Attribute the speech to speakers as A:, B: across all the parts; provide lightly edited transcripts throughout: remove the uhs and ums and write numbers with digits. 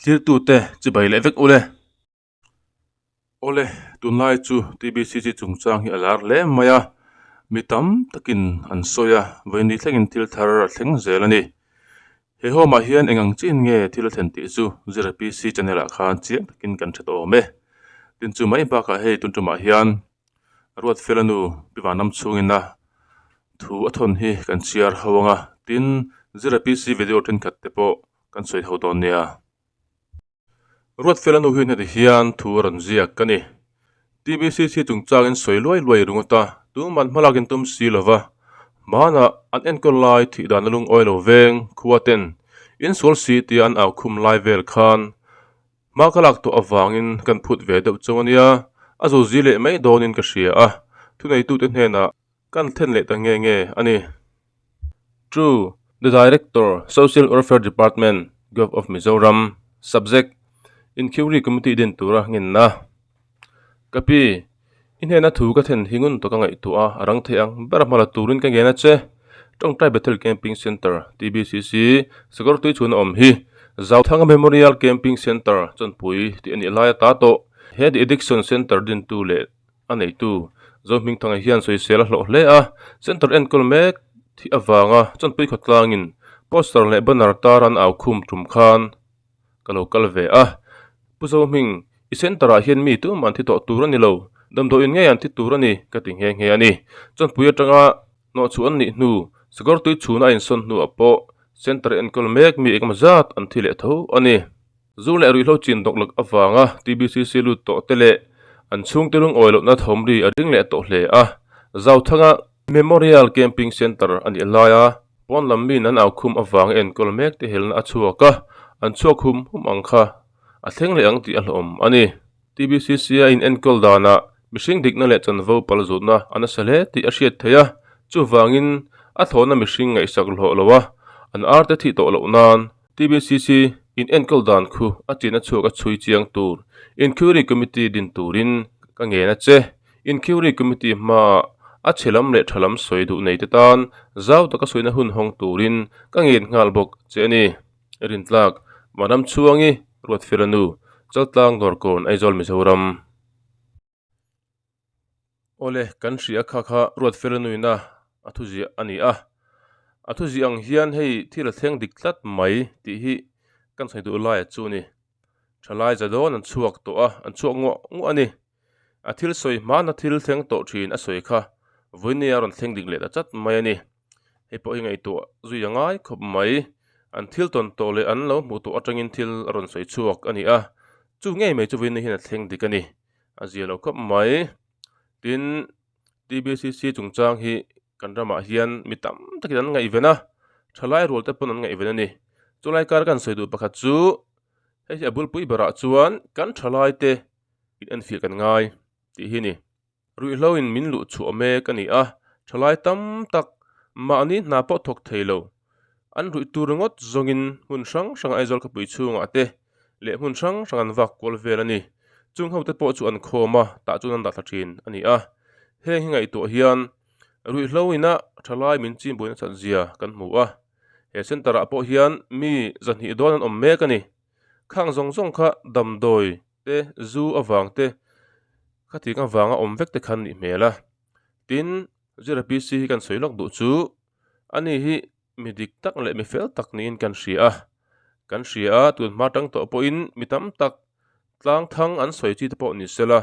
A: Thlirtute chibai leh vek ule. Awle, tunlai chu TBCC chungchang hi a lar hle mai a, mi tam takin an sawi a, vawiin thlengin thil thar a thleng zel a ni. He home ah hian eng ang chin nge thil a thlen tih chu Zira PC channel ah khan chiang takin kan hre tawh awm e. Tin chu mai bakah hei tun tumah hian Ruatfela nu Pi Vanram chhungin a thu a thawn hi kan chhiar ho ang a, tin Zira PC video thenkhat te pawh kan sawi ho dawn nia. Ruatfela nu hi heti hian thu a rawn ziak a ni. TBCC chungchangin sawi luai luai ringawt a, tuman hmalak in tum si lova, hmanah an enkawl lai thih dan a lungawi lo veng khua ten insual si tia an au khum lai vel khan hma ka lak tawh avangin kan phut ve deuh chauh a nia, a zo zi leh mai dawnin ka hria a, thuneitute hnenah kan thlen leh ta nge nge a ni. To the Director, Social Welfare Department, Govt of Mizoram, Subject, Inquiry Committee din tura ngenna. Ka pi, i hnena thu ka then hi ngun tawk a ngaihtuah a, a rang thei ang ber a hmala turin ka ngen a che. Tawngtai Bethel Camping Centre, TBCC, Sakawr tui chhuna awm hi Zauthanga Memorial Camping Centre chawnpui tih a nih lai ata tawh. He The Addiction Centre dintu leh A neitu Zohmingthanga hian sawisel a hlawh hle a, centre enkawl mek thih avanga chawnpui khawtlangin poster leh banner tar an au khum tum khan ka lo kal ve a. Pu Zohming, i centre ah hian mi tumah an thi tawh tur a ni lo, damdawiin ngei an thi tur a ni ka ti nghe nghe a ni. Chawnpui atanga hnawhchhuah an nih hnu, sakawr tui chhuna a insawn hnuah pawh centre enkawl mek mi engemaw zat an thi leh tho a ni. Zu leh ruihhlo chin dawk lak avanga TBCC lut tawh te leh an chhungte lungawi lohna thawmri a ring leh tawh hle a. Zauthanga Memorial Camping Centre a nih laia pawn lam miin an au khum avanga enkawl mek te helna a chhuak a, an chhuak hum hum ang kha a thleng leh ang tih a hlawm a ni. TBCC a in enkawl danah mihring dikna leh chanvo pal zutna a nasa hle tih a hriat theih a, chuvangin a thlawhna mihring ngaihsak hlawh lo a, an arte thih tawh loh nan TBCC in enkawl dan khu a chin a chhuak a chhui chiang tur Inquiry Committee din turin ka ngen a che. Inquiry Committee hmaah a chhe lam leh tha lam sawi duh nei te tan zau taka sawina hun hawng turin ka ngen nghal bawk che a ni. Rintlak, Madam Chhuangi, Ruatfela nu, Chaltlang Dawrkawn, Aizawl, Mizoram. Awle, kan hria kha kha Ruatfela nuina a thu ziah a ni a. A thu ziah ang hian hei thil a thleng dik tlat mai tih hi kan sawi duh laia chu a ni. Thalai za dawn an chhuak tawh a, an chhuak nguah nguah a ni. A thil sawi hmana thil thleng tawh thin a sawi kha vawinia a rawn thleng dik leh ta chat mai a ni. Hei pawh hi ngaihtuah zui a ngai khawp mai. An thil tawn tawh leh an lo hmuh tawh atangin thil a rawn sawi chhuak a ni a, chu ngei mai chu vawinia hian a thleng dik a ni. A zia lo khawp mai. Tin, TBCC chungchang hi kan ramah hian mi tam takin an ngaihven a, thalai rual te pawn an ngaihven a ni. Chulai kar kan sawi duh pakhat chu hei hi a bulpui berah chuan kan thalai te in enfiah kan ngai tih hi a ni. Ruihhlo in min luh chhuah mek a ni a, thalai tam tak mahni hna pawh thawk thei lo. An ruih tur ringawt zawngin hmun hrang hrang Aizawl khawpui chhungah te leh hmun hrang hrang an vak kual vel a ni. Chung ho te pawh chu an khawm a, tah chuan an dah thla thin a ni a. Heng hi ngaihtuah hian ruihhlo ina thalai min chin buaina that zia kan hmu a. He centre ah pawh hian mi zahnih dawn an awm mek a ni. Khang zawng zawng kha damdawi te, zu avang te, khatiang avanga awm vek te khan nih hmel a. Tin, Zira PC hi kan sawi lawk duh chu Ani hi mi dik tak leh mi fel tak niin kan hria a, kan hria a, tun hma tang tawh pawhin mi tam tak tlang thang an sawi chi te pawh ni sela,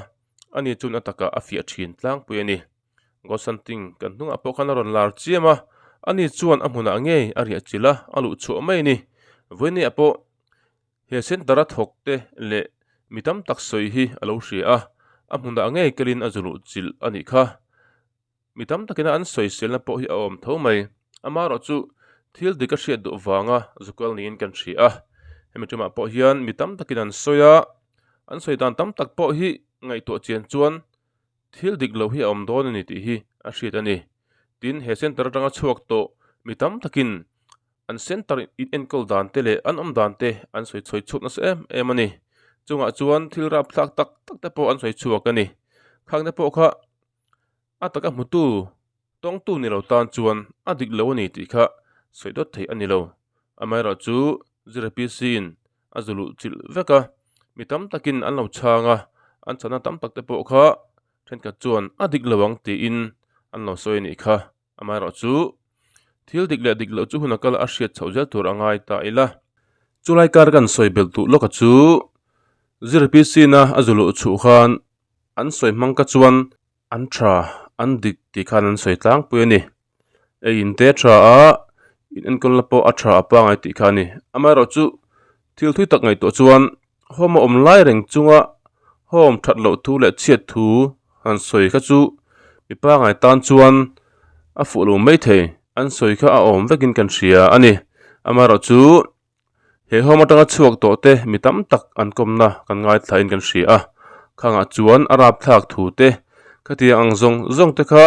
A: ani chuan a takah a fiah thin tlangpui a ni. Gosanting kan hnungah pawh khan a rawn lar chiam a, ani chuan a hmunah ngei a riah chilh a, a luh chhuah mai a ni. Vawinia pawh he centre a thawk te leh mi tam tak sawi hi a lo hria a, a hmunah ngei kelin a zu luh chilh a nih kha. Mi tam takin an sawiselna pawh hi a awm tho mai. Amaherawh chu thil dik a hriat duh vanga zukal niin kan hria a. Hemi tumah pawh hian mi tam takin an sawi a, an sawi dan tam tak pawh hi ngaihtuah chian chuan thil dik lo hi a awm dawn a ni tih hi a hriat a ni. Tin, he centre atanga chhuak tawh mi tam takin an centre in enkawl dan te leh an awm dan te an sawi chhawi chhuak nasa em em a ni. Chungah chuan thil rapthlak tak tak te pawh an sawi chhuak a ni. Khang te pawh kha A taka hmutu, tawngtu ni lo tan chuan a dik lo a ni tih kha sawi dawt theih a ni lo. Amaherawhchu, Zira PC in a zu luh chilh vek a, mi tam takin an lo chhang a, an chhanna tam tak te pawh kha thenkhat chuan a dik lo ang tiin an lo sawi a nih kha. Amaherawhchu, thil dik leh dik loh chu hun a kal a hriat chhoh zel tur a ngai ta ila. Chulai kar kan sawi belh duh lawk a chu Zirpc na a zu luh chhuh khan an sawi hmang ka chuan an tha an dik tih khan an sawi tlangpui a ni. Ei in te tha a, in enkawlna pawh a tha a pangai tih kha a ni. Amaherawhchu, thil thui tak ngaihtuah chuan home a awm lai reng chunga home that loh thu leh chhiat thu han sawi kha chu mi pangai tan chuan a fuh lo mai thei. An sawi kha a awm vekin kan hria a ni. Amaherawhchu, He home atanga chhuak tawh te mi tam tak an kawmna kan ngaithlain kan hria a, khangah chuan a rapthlak thu te, khatiang ang zawng zawng te kha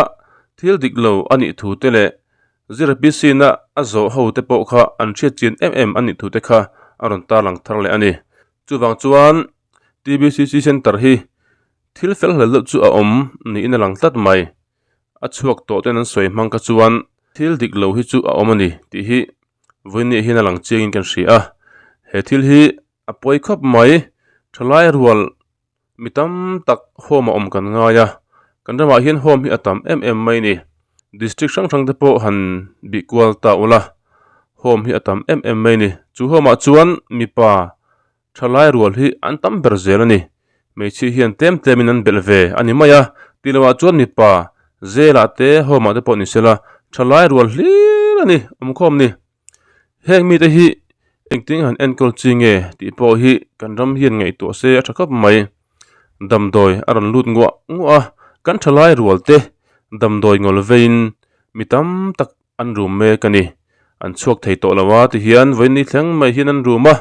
A: thil dik lo a nih thu te leh zira PC na a zawh ho te pawh kha an hriat chian em em a nih thu te kha a rawn tarlang thar leh a ni. Chuvang chuan TBCC Centre hi thil fel hlel deuh chu a awm niin a lang tlat mai. A chhuak tawh ten an sawi hmang kha chuan thil dik lo hi chu a awm a ni tih hi Vawinia hian a lang chiangin kan hria a, he thil hi a pawi khawp mai, thalai rual mi tam tak home a awm kan ngai a, kan ramah hian home hi a tam em em mai a ni, district hrang hrang te pawh han bih kual ta ula, home hi a tam em em mai a ni, chu home ah chuan mipa thalai rual hi an tam ber zel a ni, hmeichhia hian tlem tlem in an belh ve a ni mai a, tih loh ah chuan mipa zel ah te home ah te pawh ni sela thalai rual hlir a ni awmkhawm ni, heng mite hi engtin han enkawl chi nge tih pawh hi kan ram hian ngaihtuah se a tha khawp mai, damdawi a rawn lut nguah nguah a, kan thalai rual te damdawi ngawl veiin mi tam tak An rum mek a ni. An chhuak thei tawh lo a ti hian vawiin thleng mai hian an rum a.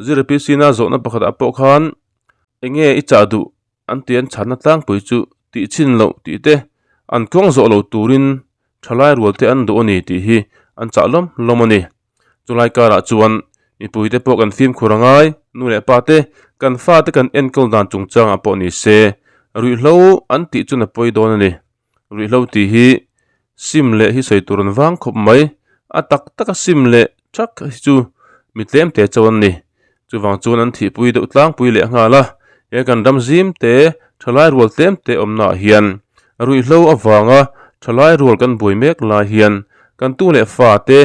A: Zira PC na zawhna pakhatah pawh khan enge i chah duh an ti an chhanna tlangpui chu tih chhin loh tih te an kawng zawh lo turin thalai rual te an duh a ni tih hi an chah lawm lawm a ni. Chulai karah chuan mipui te pawh kan fimkhur a ngai, nu leh pa te kan fate kan enkawl dan chungchangah pawh ni se ruihhlo an tih chuan a pawi dawn a ni. Ruihhlo tih hi sim leh hi sawi tur an vang khawp mai. A tak taka sim leh thak hi chu mi tlem te chauh an ni. Chuvang chuan an thihpui deuh tlangpui leh nghal a. He kan ram zim te, thalai rual tlem te awmnaah hian ruihhlo avanga thalai rual kan buai mek lai hian kan tu leh fa te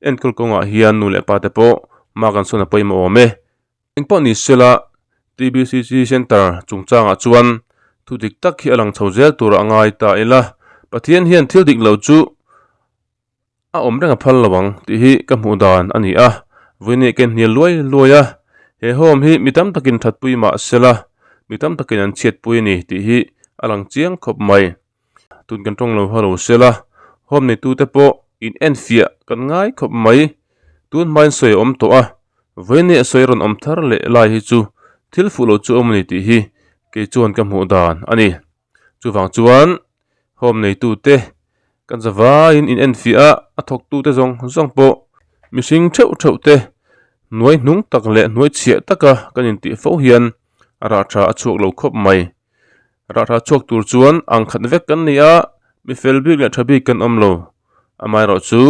A: enkawl kawngah hian nu leh pa te pawh hma kan sawn a pawimawh awm e. Engpawh ni sela TBCC Centre chungchangah chuan thu dik tak hi a lang chho zel tur a ngai ta ila, Pathian hian thil dik lo chu a awm reng a phal lo ang tih hi ka hmuh dan a ni a, vawiin ken hnial luai luai a, he home hi mi tam takin thatpui mah sela mi tam takin an chhiatpui a ni tih hi a lang chiang khawp mai. Tun kan tawng lo halo sela, home neitute pawh in enfiah kan ngai khawp mai. Tun hmain sawi a awm tawh a, vawiin a sawi rawn awm thar leh lai hi chu thil fuh lo chu a awm a ni tih hi kei chuan ka hmuh dan a ni. Chuvang chuan home neitute kan zavaiin in enfiah a, a thawktute zawng zawng pawh mihring theuh theuh te hnuai hnung tak leh hnuai chhiah taka kan intih fo hian a rah tha a chhuak lo khawp mai. Rahra chhuak tur chuan ang khat vek kan ni a, mi fel bik leh tha bik kan awm lo. Amaherawh chu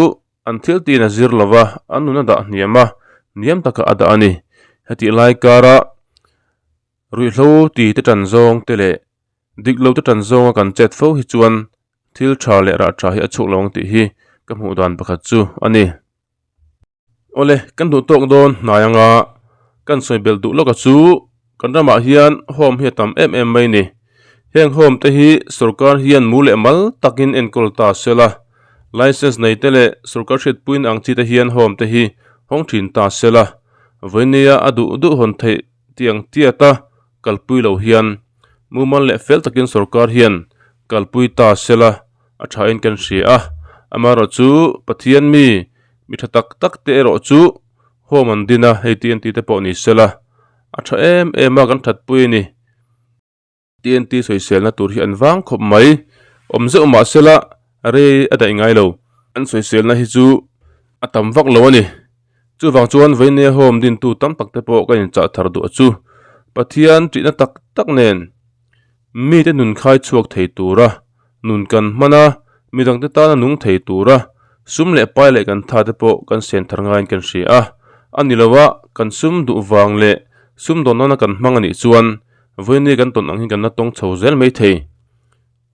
A: an thil tiin a zir lo va, an nun a dah hniam a, hniam takah a dah a ni. Hetih lai kara ruihhlo ti te tan zawng te leh dik lo te tan zawnga kan chet fo hi chuan thil tha leh rah tha hi a chhuak lo ang tih hi ka hmuh dan pakhat chu a ni. Awle, kan duh tawk dawn hnai anga kan sawi belh duh lawka chu kan ramah hian home hi a tam em em mai ni. Heng home te hi sorkar hian mu leh mal takin enkawl ta sela, license nei te leh sorkar hriatpuiin ang chi te hian home te hi hawng thin ta sela, vawinia a duh duh hawn theih tiang tiata kalpui lo hian mumal leh fel takin sorkar hian kalpui ta sela a thain kan hria a. Amaherawhchu Pathian mi Mi tha tak tak te erawh chu home an din a, hei TNT te pawh ni sela, a tha em em a kan thatpui a ni. TNT sawiselna tur hi an vang khawp mai, awm zeuh mah sela rei a daih ngai lo. An sawiselna hi chu a tam vak lo a ni. Chuvang chuan Vainia home dintu tam tak te pawh ka inchah thar duh a chu. Pathian ṭihna tak tak nen mite nun khai chhuak thei tura Nun kan hman a, midangte tana nung thei tura sum leh pai leh kan tha te pawh kan sen thar ngaiin kan hria a. A ni lo a, kan sum duh vang leh sum dawn nana kan hmang a nih chuan vawiini kan tawn ang hi kan la tawng chho zel mai thei.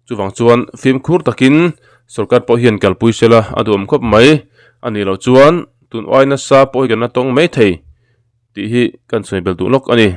A: Chuvang chuan fimkhur takin sorkar pawh hian kalpui sela a duhawm khawp mai. A nih loh chuan tun uai nasa pawh hi kan la tawng mai thei tih hi kan sawi bel duh lawk a ni.